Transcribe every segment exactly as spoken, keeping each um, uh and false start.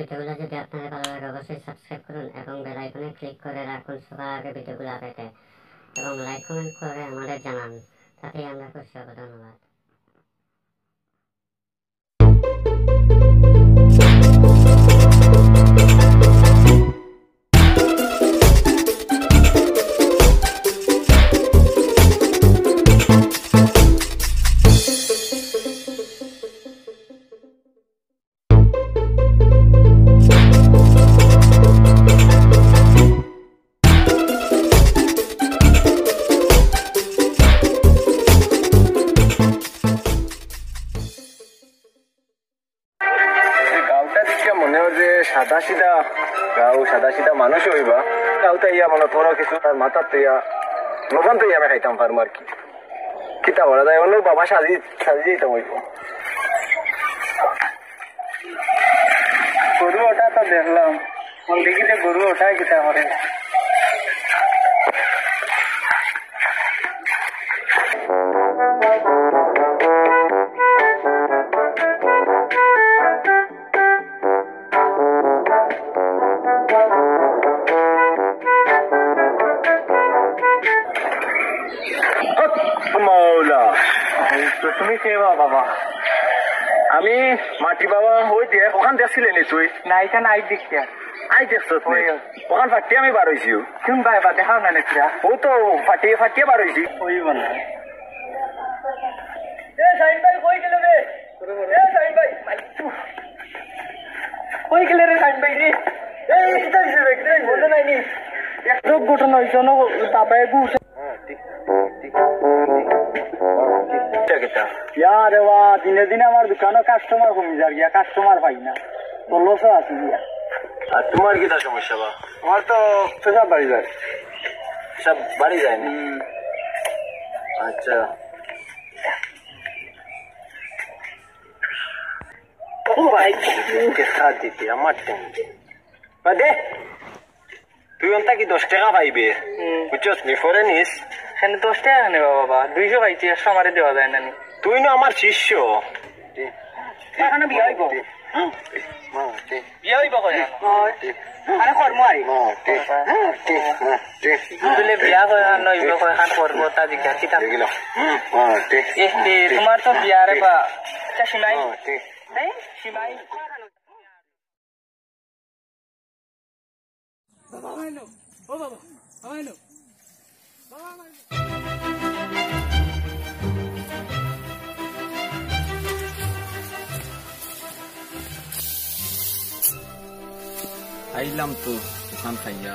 ভিডিওগুলো যদি আপনাদের ভালো লাগে, অবশ্যই সাবস্ক্রাইব করুন এবং বেল আইকনে ক্লিক করে রাখুন সবার আগে ভিডিওগুলো পেতে, এবং লাইক কমেন্ট করে আমাদের জানান, তাতেই আমরা খুশি হব। ধন্যবাদ। গাউটা দেখিয়া মনে হয় যে সাদা সিধা গাউ, সাদা সিধা মানুষ অইবা। গাউটা ইয়া মনে করো কিছু তার মাথার তো ইয়া, লবণ তো ইয়া আমি খাইতাম পারবো আর কি। কিতা করা যায়? অন্য বাবা সাজি, সাজি যাইতাম অইব। গরু ওটা তো দেখলাম, কোন দিকে যে গরু ওঠায় কিতা করে। হক মাওলা। তো তুমি কে বা বাবা? আমি মাটি বাবা, ওই দেখ, ওখান দেখছিলে নি তুই? না, এখানে আই দেখিয়া। আই দেখছত নি? ওই। ওখান ফাটিয়া আমি বার হইছি। কোন ভাই বা দেখাও না নেত্রা? ও তো ফাটিয়ে ফাটিয়ে বার হইছি। ওই বলে। এ শাহিন ভাই, কই গেলে রে? এ শাহিন ভাই। কই গেলে রে শাহিন ভাই রে? এই, এই, কিতা হইছে রে? কিতা হইছে? মনে নাই নি? এক ঘটনা হইছে, অনো বাবায় গু উঠে। হ্যাঁ, ঠিক, ঠিক, ঠিক। হ্যাঁ, ঠিক। কিতা, কিতা? ইয়া রে বা, দিনে দিনে আমার দোকানো কাস্টমার কমি যার গিয়া, কাস্টমার পাই না। তো লসও আছি গিয়া। আর তোমার কিতা সমস্যা বা? আমার তো পেশাব বাড়ি যায়। পেশাব বাড়ি যায় না? হুম। আচ্ছা। ও ভাই, দেখা দিতে আমার টেনশন। বাদে, তুই অন্তা কি দশ টাকা পাইবে? হুম। বুঝছস নি? পরে নিস। কেনে দশ টাকা কেনে বাবা? দুইশো পাইছি, একশো আমারে দেওয়া যায় না নি? তুই না আমার শিষ্য। এখানে বিয়া হইব। মা, দে। বিয়া হইব কই? মা, দে। আরে কর্ম আই। মা, দে। দে, মা, দে। বুঝলে বিয়া কই আর নইব কই, খান করবো তা জিজ্ঞাসা কিতা? এগুলো। মা, দে। এ, এ, তোমার তো বিয়া রে বা। আচ্ছা, সীমাই। মা, দে। এই, সীমাই। বাবা, আমায় নেও। ও বাবা, আমায় নেও। বাবা, আমায় নেও। আইলাম তো ওখান খাইয়া,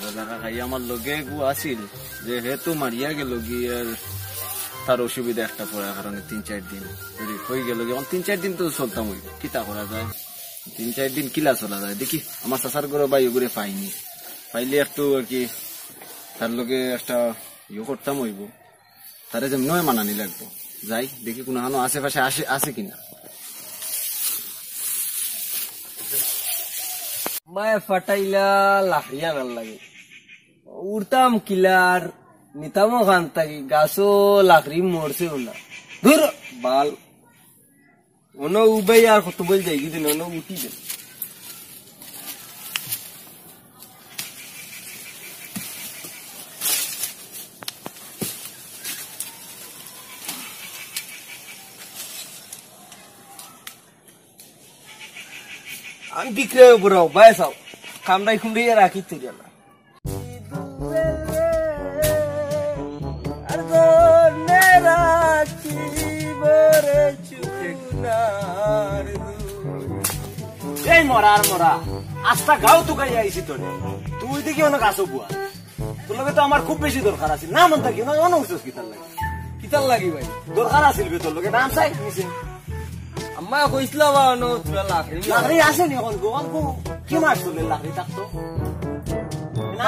ও জায়গা খাইয়া আমার লগে গু আছিল, যে হে তো মারিয়া গেল গি, আর তার অসুবিধা একটা পড়ার কারণে তিন চার দিন দেরি হয়ে গেল গি। এখন তিন চার দিন তো চলতাম হইব, কিতা করা যায়? তিন চার দিন কিলা চলা যায়? দেখি, আমার চাচার ঘরো ভাই ওগুরে পাইনি, পাইলে একটু আর কি তার লগে একটা ইয়ে করতাম হইব, তারে যেমন মানানি লাগবো। যাই দেখি, কোনো হানো আশেপাশে আসে, আছে কিনা। মায় ফাটাইলা লাকড়ি আনার লাগে। উঠতাম কিলার, নিতামও খান থাকি, গাছও লাকড়ি মরছেও না। ধুর, বাল। অনো উবাই আর কত বল যাই, কিন্তু অনো উঠি দেন। আমি বিক্রয় বুড়াও, বায় চাও, কামড়াই কুমড়াইয়া রাখি তুই না। এই মরা আর মরা, আস্তা গাঁও তো গাই আইছি তোরে। তুই দেখি অনো গাছো বুয়া। তোর লগে তো আমার খুব বেশি দরকার আছিল। না মন থাকি না, অনো উঠছস কিতার লাগি? কিতার লাগি ভাই? দরকার আছিল বে তোর লগে, নাম চাই নিছে। আম্মা কইছিলা বা অনো তোরা লাকড়ি। লাকড়ি আছে নি এখন? গোয়াল কো কি মাছ তুলে লাকড়ি থাকতো?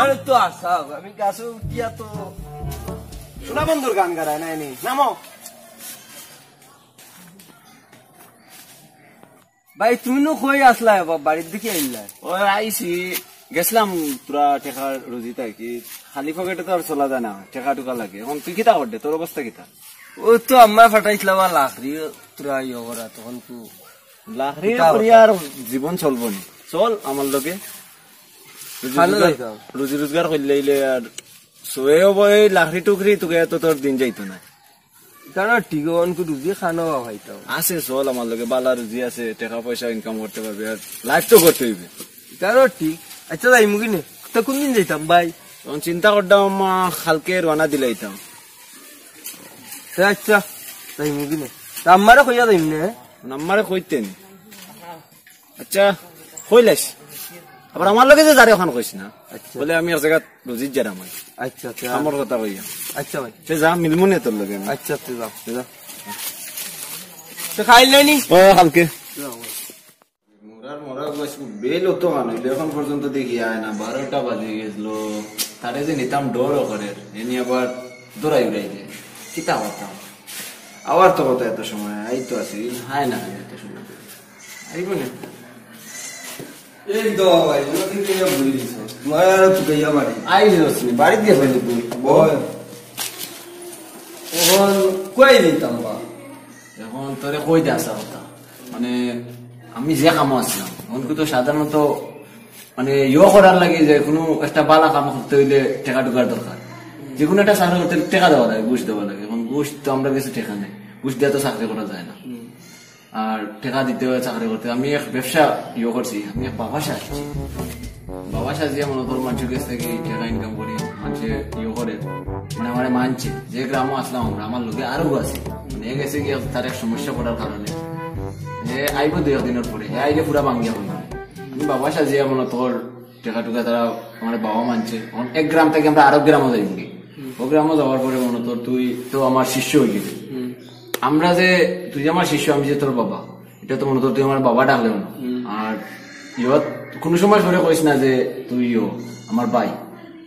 আরে তো আসা, আমি গাছে উঠিয়া তো সোনা বন্ধুর গান গারায় না এনে। নামো। ভাই, তুমি নু কই আসলা? এবার বাড়ির দিকে আইলা? ও, আইছি, গেছিলাম পুরা টেকা রুজিত আর কি। খালি পকেটে তো আর চলা যায় না, টেকা টুকা লাগে। এখন তুই কিতা করবে? তোর অবস্থা কিতা? ও তো আম্মা ফাটাইছিলা বা লাকড়ি তোরা ইয়ে করা, তখন তো লাকড়ি কিতা করি করতা? আর জীবন চলবো নি? চল আমার লগে। রুজি খানো রোজগার, যাইতাম। রুজি রোজগার করলে ইলে আর সয়ে হবো এই লাকড়ি টুকরি, তোকে এত তোর দিন যাইতো না। কারণ ঠিক অনকু রুজি খানো খাইতাম। আছে, চল আমার লগে, বালা রুজি আছে, টাকা পয়সা ইনকাম করতে পারবে, আর লাইফ তো করতে হইবে। কারণ ঠিক। আচ্ছা, যাইমু কিনে? তো কোন দিন যাইতাম ভাই? তখন চিন্তা করতাম, আহ, কালকে রওনা দিলাইতাম। তে আচ্ছা, যাইমু কিনে? তা আম্মারে কইয়া যাইম নে? আম্মারে কইতে নি। আচ্ছা, কইলাইস। আবার আমার লগে যে যারে ওখান কইস না। আচ্ছা। বলে আমি এক জায়গা রুজির যারা আমার। আচ্ছা, আচ্ছা। আমার কথা কইয়া। আচ্ছা ভাই। সে যা, মিলমু নে তোর লগে আমি। আচ্ছা, আচ্ছা, যাও। সে যা। তো খাইল নাইনি? ও, কালকে। যাও ভাই। মোরার মোরা বয়স বেল অত কান হইলো, এখন পর্যন্ত দেখি আয় না, বারোটা বাজে গেছিল। তারে যে নিতাম ডর করে, এনি আবার দৌড়াই উড়াই দে। কিতা করতাম? আবার তো কত এত সময়, আই তো আছি, হায় না, এত সময়। আইব না। এই তো ভাই, ওদিকে গিয়া বই দিছ। তোমার আর তো গিয়া বাড়ি। আই যাস নি, বাড়িত গেছে তো তুই। বল। এখন কই নিতাম বা? এখন তোরে কই দে আসা কথা। মানে, আমি যে কামো আছিলাম, এখন কিন্তু সাধারণত, মানে, ইয়ো করার লাগি যে কোনো একটা বালা কাম করতে হইলে টেকা টুকার দরকার। যে কোনো একটা চাকরি করতে হইলে টেকা দেওয়া লাগে, ঘুষ দেওয়া লাগে। এখন ঘুষ তো আমরা কাছে টেকা নেই, ঘুষ দিয়া তো চাকরি করা যায় না। আর টেকা দিতে হয় চাকরি করতে। আমি এক ব্যবসা ইয়ে করছি, আমি এক বাবা সাজছি। বাবা সাজিয়া মনে কর মানুষের কাছ থেকে টেকা ইনকাম করি, মানুষে ইয়ে করে, মানে আমারে মানছে। যে গ্রামও আসলাম আমরা, আমার লগে আরো আছে, মানে এ গেছে গিয়া তার এক সমস্যা পড়ার কারণে। এ আইব দুই এক দিনের পরে, এ আইলে পুরা ভাঙ্গিয়া হইব। আমি বাবা সাজিয়া মনে তোর টেকা টুকা তারা আমার বাবা মানছে। এখন এক গ্রাম থেকে আমরা আরো গ্রামও যাইমু কি। ও গ্রামও যাওয়ার পরে মনে তোর তুই তো আমার শিষ্য হয়ে গেলি। আমরা যে, তুই যে আমার শিষ্য, আমি যে তোর বাবা, এটা তো মনে তোর তুই আমার বাবা ডাকলেও না। আর ইয়ত কোনো সময় সরে কইস না যে তুইও আমার ভাই,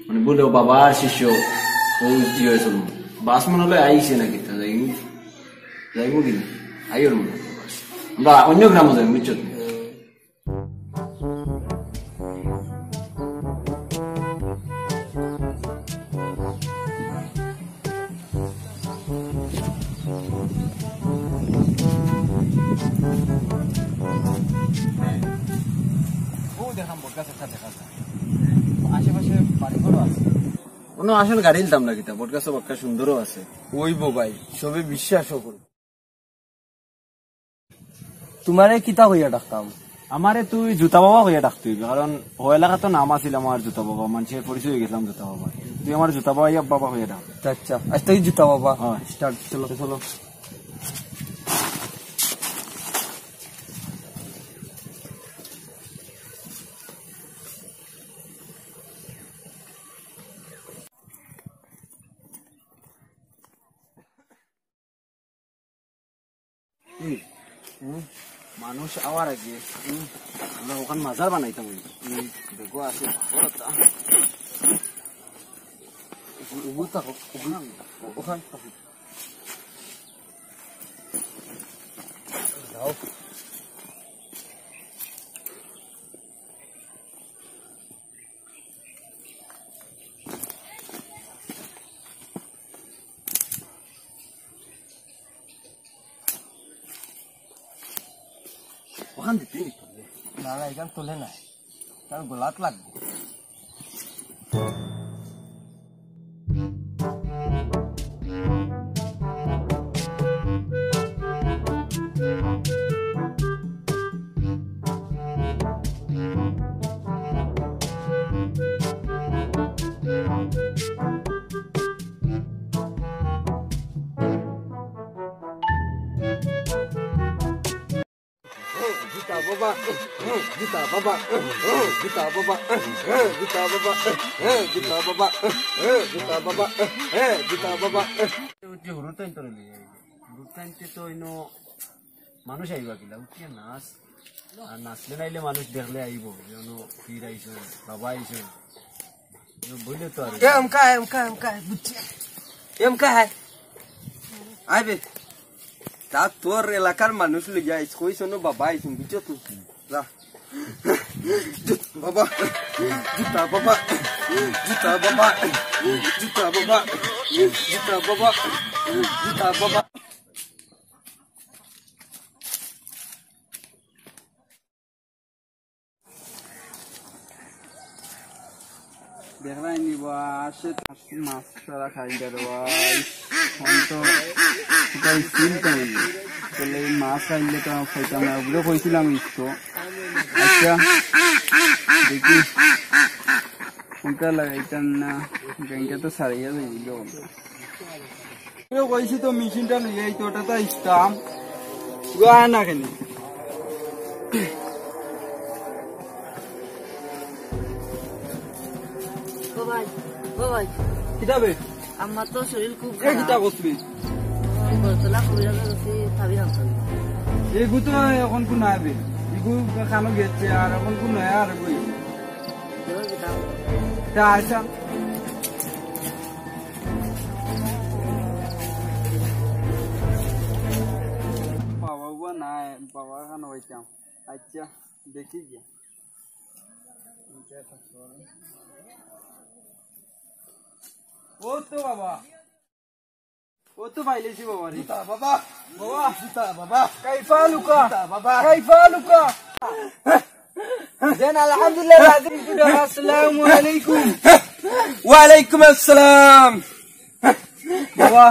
মানে বলেও বাবা আর শিষ্য, ও ইয়ে হয়েছিল। বাস মনে হলে আইসে না কিতা, যাইমু, যাইমু কি না, আইওর মনে হয় বাস। আমরা অন্য গ্রামও যাইমু, বুঝছো তুই? ও দেখাম, বটগাছ একটা দেখা যায়। আশেপাশে বাড়িঘরও আছে। কোনো আসল গাড়ি নিতাম না কিতা, বটগাছও বাক্কা সুন্দরও আছে। ওই বো ভাই, সবে বিশ্বাসও করবো। তোমারে কিতা কইয়া ডাকতাম? আমারে তুই জুতা বাবা কইয়া ডাকতে হইবে, কারণ ও এলাকাত তো নাম আছিল আমার জুতা বাবা, মানষে পরিচয় হয়ে গেছিলাম জুতা বাবা। তুই আমার জুতা বাবা, ইয়া বাবা কইয়া ডাক। আচ্ছা, আচ্ছা, আজ থেকে জুতা বাবা। হ্যাঁ। স্টার্ট, চলো। চলো। এই, হুম, মানুষ আওয়ার আগে, হুম, আমরা ওখান মাজার বানাইতাম ওই। হুম, দেখো আছে, বড় তা। উবু থাকো, উবু, ওখান থাকো। যাও। ওখান দিতে নি তোলে। না, না, এখান তোলে না। তার গোলাত লাগবে। জুতা বাবা, জুতা বাবা, জুতা বাবা, জুতা বাবা, জুতা বাবা, জুতা বাবা, জুতা বাবা। উঠি হুরুতাইন তোরে লই আইবে। হুরুতাইনতে তো ইনো মানুষ আইবা কিলা, উঠিয়া নাচ। আর নাচলে নাইলে মানুষ দেখলে আইবো, যেন পীর আইছে, বাবা আইছে। বইলে তো আর। এ, এমকা, এমকা, এমকা, বুঝছি। এমকা, হ্যাঁ। আইবে। তা তোর এলাকার মানুষ লইয়া আইস, কইস অনো বাবা আইছইন, বুঝছো তো? যা। বাবা, জুতা বাবা, জুতা বাবা, জুতা বাবা, জুতা বাবা, জুতা বাবা। দেখরায় নি বা, আসে তো মাছ ছাড়া খাই বেরোয়। এখন তো এটা ছিল তো আমি। তাহলে এই মাছ আনলে তো আমি খাইতাম না, ওগুলো কইছিলাম একটু। আচ্ছা, দেখি কোনটা লাগাইতাম না, ব্যাংকে তো সারিয়া যাইল। এ কইছি তো মেশিনটা লইয়া আইতো, ওটা তো আইতাম। গো আয় না কেন? ও ভাই, ও ভাই। কিতা বে? আমার তো শরীর খুব এ কিতা খারাপ। করছবি? ওই গতলা কবিরাজের কাছে থাবি আনতাম। এগু তো এখন কোন আইবে? এগু খানো গেছে আর এখন কোন নয়া আর কই? এবার কিতা? তা আচ্ছা। বাবা, বাবা নাই, বাবা খানো হইতাম। আচ্ছা, দেখি গিয়া। ও তো বাবা, ও তো পাইলিছি বাবা রে। জুতা বাবা। বাবা। জুতা বাবা। কাইফা লুকা। জুতা বাবা। কাইফা লুকা। দেন আলহামদুলিল্লাহ, রাজি। আসসালামু আলাইকুম। ওয়ালাইকুম আসসালাম। বাবা,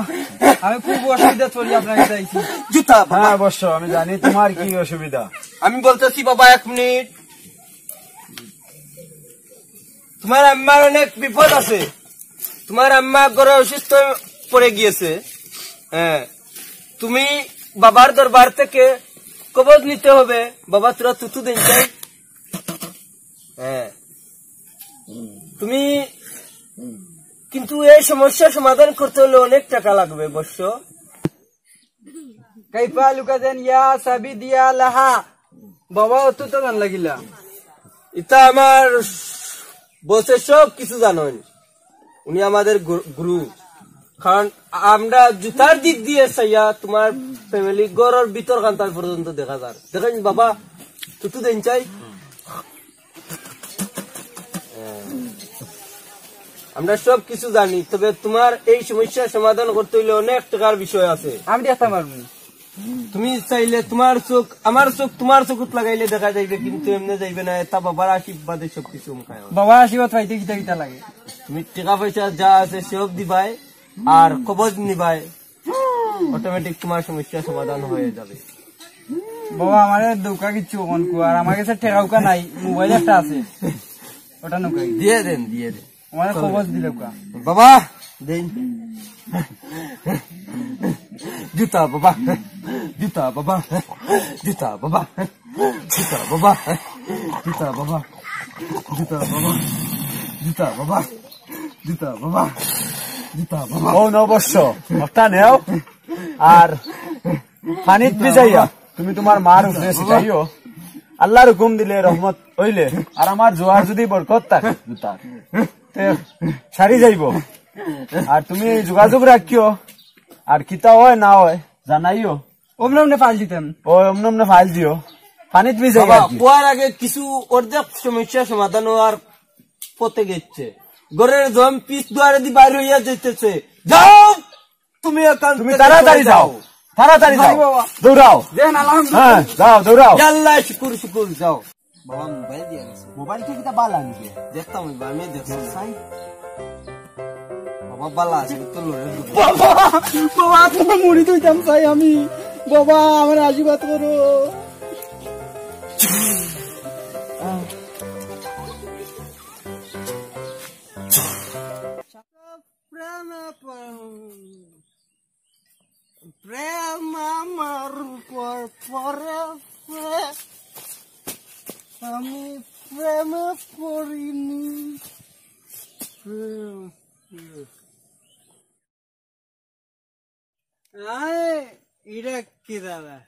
আমি খুব অসুবিধা চলি আপনার কাছে আইছি। জুতা বাবা। হ্যাঁ অবশ্য, আমি জানি তোমার কি অসুবিধা। আমি বলতেছি বাবা, এক মিনিট। তোমার আম্মার অনেক বিপদ আছে। তোমার আম্মা ঘরে অসুস্থ হয়ে পড়ে গিয়েছে। হ্যাঁ, তুমি বাবার দরবার থেকে কবজ নিতে হবে। বাবা, তোরা তুতু দেন চাই। হ্যাঁ, তুমি কিন্তু এই সমস্যা সমাধান করতে হলে অনেক টাকা লাগবে অবশ্য। কাইফা লুকা দেন ইয়া সাবি দিয়া লাহা। বাবা, অত তো গান লাগিলা। ইতা আমার বসে সব কিছু জানেন। উনি আমাদের গুরু, গুরু। কারণ আমরা জুতার দিক দিয়ে চাইয়া তোমার ফ্যামিলি ঘরের ভিতর কান্তার পর্যন্ত দেখা যার। দেখেন বাবা, তুতু দেন চাই। আমরা সব কিছু জানি, তবে তোমার এই সমস্যার সমাধান করতে হইলে অনেক টাকার বিষয় আছে। আমি দেখতে পারবো। তুমি চাইলে তোমার চোখ, আমার চোখ, তোমার চোখত লাগাইলে দেখা যাইবে, কিন্তু এমনি যাইবে না। এটা বাবার আশীর্বাদে সবকিছু মুখায় হয়। বাবার আশীর্বাদ পাইতে কিতা কিতা লাগে? তুমি টাকা পয়সা যা আছে সব দিবাই, আর কবজ নিবাই, অটোমেটিক তোমার সমস্যা সমাধান হয়ে যাবে। বাবা, আমারে দৌকা কিচ্ছু অখন কো, আর আমার কাছে টেকাউকা নাই, মোবাইল একটা আছে, ওটা নৌকাই। দিয়ে দেন, দিয়ে দেন। আমারে কবজ দিলে কা। বাবা, দেন। জুতা বাবা, জুতা বাবা, জুতা বাবা, জুতা বাবা, জুতা বাবা, জুতা বাবা, জুতা বাবা, জুতা বাবা, জুতা বাবা। ও নবর্ষ, একটা নেও, আর পানিত ভিজাইয়া তুমি তোমার মার উপরে ছিটাইও। আল্লাহর হুকুম দিলে রহমত হইলে, আর আমার জোয়ার যদি বরকত থাকে, জুতার, তে সারি যাইব। আর তুমি যোগাযোগ রাখিও, আর কিতা হয় না হয় জানাইও। অমনে অমনে ফাইল দিতাম। ও অমনে অমনে ফাইল দিও, পানিত ভিজাইয়া বাবা, আর কি। কুয়ার আগে কিছু অর্ধেক সমস্যা সমাধান হওয়ার পথে গেছে। ঘরের জম পিস দুয়ারে দি বাইর হইয়া যাইতেছে। যাও, তুমি এখান তুমি থেকে তাড়াতাড়ি চলে যাও, যাও। তাড়াতাড়ি যাও। যাই বাবা। দৌড়াও। দেন আলহামদুলিল্লাহ। হ্যাঁ, যাও, দৌড়াও। ইয়া আল্লাহ, শুকুর, শুকুর, যাও। বাবা মোবাইল দিয়া গেছে। মোবাইল তো কিতা বালা নিবে? দেখতাম হইবা, আমি দেখছি। সাই। বাবা বালা আছে, তো লড়ে দিবে। বাবা, বাবা, তোমার মরি তুইতাম চাই আমি। বাবা, আমার আশীর্বাদ করো। প্রেমে পড়-, প্রেম আমার উপর পড়েছে। আমি প্রেমে পড়িনি। প্রেম। আরে, ইটা কি দাদা?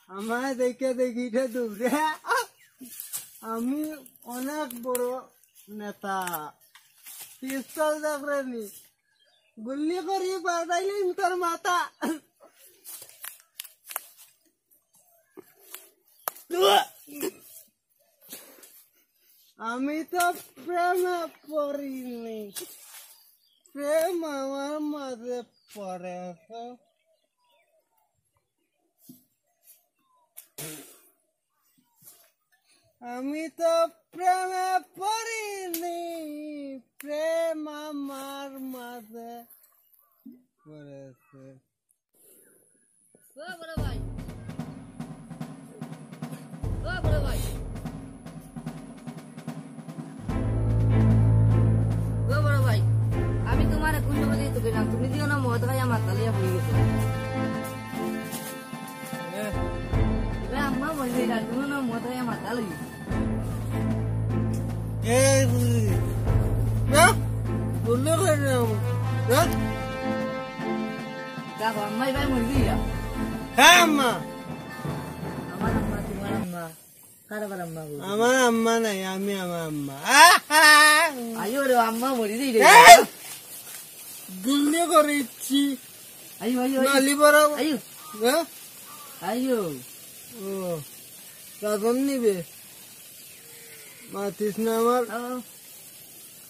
আমায় দেখে দেখি ইটা দৌড়ে। আমি অনেক বড় নেতা। পিস্তল দেখরে নি। গুল্লি করি পাঠাইলিম তোর মাথা। আমি তো প্রেমে পড়িনি, প্রেম আমার মাঝে পড়েছে। আমি তো প্রেমে পড়িনি, প্রেম আমার মাঝে পড়েছে। ও বড় ভাই, ও বড় ভাই, ও বড় ভাই, আমি তুমারে কুন সময় দিয়া তুকাইলাম, তুমি দিও না মদ খাইয়া মাতাল অইয়া পড়ি গেছো। এ আম্মা বললি না, তুমি না মদ খাইয়া মাতাল অইয়া। এ, না, বললে কেন? না? দেখো, আম্মা এবার মরে গেল। হ্যাঁ, আম্মা। আমার আম্মা, তোমার আম্মা। কার আবার আম্মা বলবো? আমার আম্মা নাই, আমি আমার আম্মা। আহা! আইও রে, আম্মা মরে যাই রে। এই! গুল্লি করে ইচ্ছি। আইও, আইও, আইও। নালি বড়। আইও। হ্যাঁ? আইও। ও, রাজন নিবে। মাতিস না আমার। ও।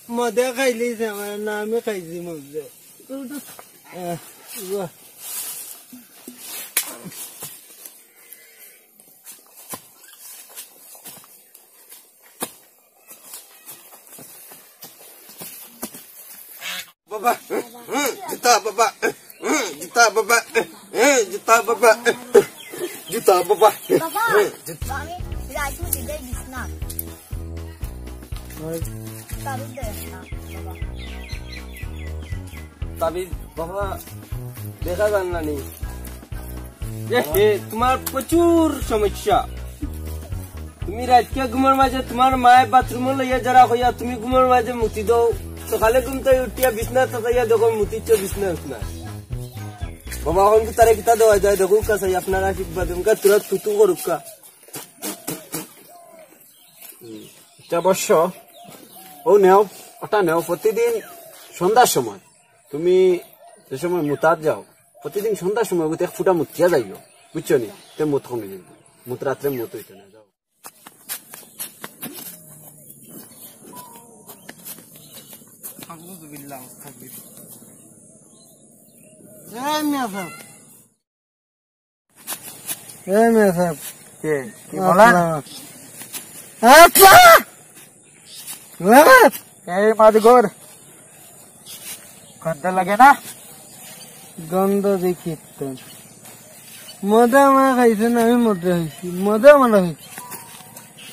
মদে খাইলিছে আমার, না আমি খাইছি মদে। উঠো। আহ, বাহ। বাবা, হুম, জুতা বাবা, হুম, জুতা বাবা, হুম, জুতা বাবা, জুতা বাবা, বাবা, হুম, জুতা। আমি রাইত মধ্যে যাই বিছনা। ওই। তাবিজ দে একটা, বাবা। তাবিজ বাবা, দেখা যার না নি। এ, এ, তোমার প্রচুর সমস্যা। তুমি রাইতকে ঘুমর মাঝে তোমার মায়ে বাথরুমো লইয়া যারা কইয়া তুমি ঘুমর মাঝে মুতি দেও, সকালে ঘুম থাকি উঠিয়া বিছনা তাকাইয়া দেখো মুতিচ্ছ বিছনা উঠনা। বাবা, অখন কিতারে কিতা দেওয়া যায়, দেখো কাছে আপনারা আশীর্বাদ দেন, কা তুরা তুতু করুক কা। হুম। ইটা অবশ্য, ও নেও, ওটা নেও, প্রতিদিন সন্ধ্যার সময় তুমি যে সময় মুতাত যাও, প্রতিদিন সন্ধ্যার সময় ওগুতে এক ফুটা মুতিয়া যাইও, বুঝছো নি? তে মুত কমি যাইব, মুত রাত্রে মুত হইতো না, যাও। আউযুবিল্লাহ, আস্তাগফিরুল্লাহ। এই মিয়া সাহেব। এ মিয়া সাহেব। কে? কি বলেন? আচ্ছা। আচ্ছা! এই মাদগর। গন্ধ লাগে না? গন্ধ দেখি তো। মদে আমার খাইছে না, আমি মদে খাইছি। মদে আমার খাইছি।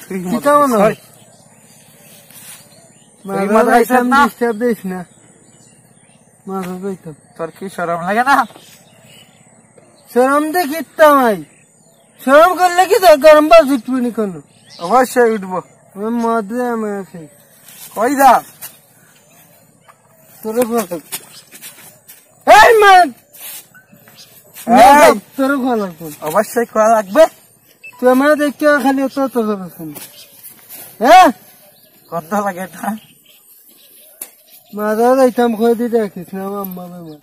তুই মদ কিতা মনে খাইছিস? হয়? তুই মাদে মদ খাইছিস খাইতাম, না? Disturb দিস না। মাছ ধরতে। তোর কি শরম লাগে না? শরম দেখিতাম আই। শরম করলে কি তোর গরম বাস উঠবো নি কোনো? অবশ্যই উঠবো। আমার মদে আমার আছে। কই যা? তোরে খোয়া লাগবে। এই মা! এই! তোরে খোয়া লাগবে। অবশ্যই খোয়া লাগবে। তুই আমার দেখতে খালি অত, অত করে শুন। হ্যাঁ? কথা লাগে না। মারা যাইতাম, কই দি দেখিস না, আমার আম্মা বেমার।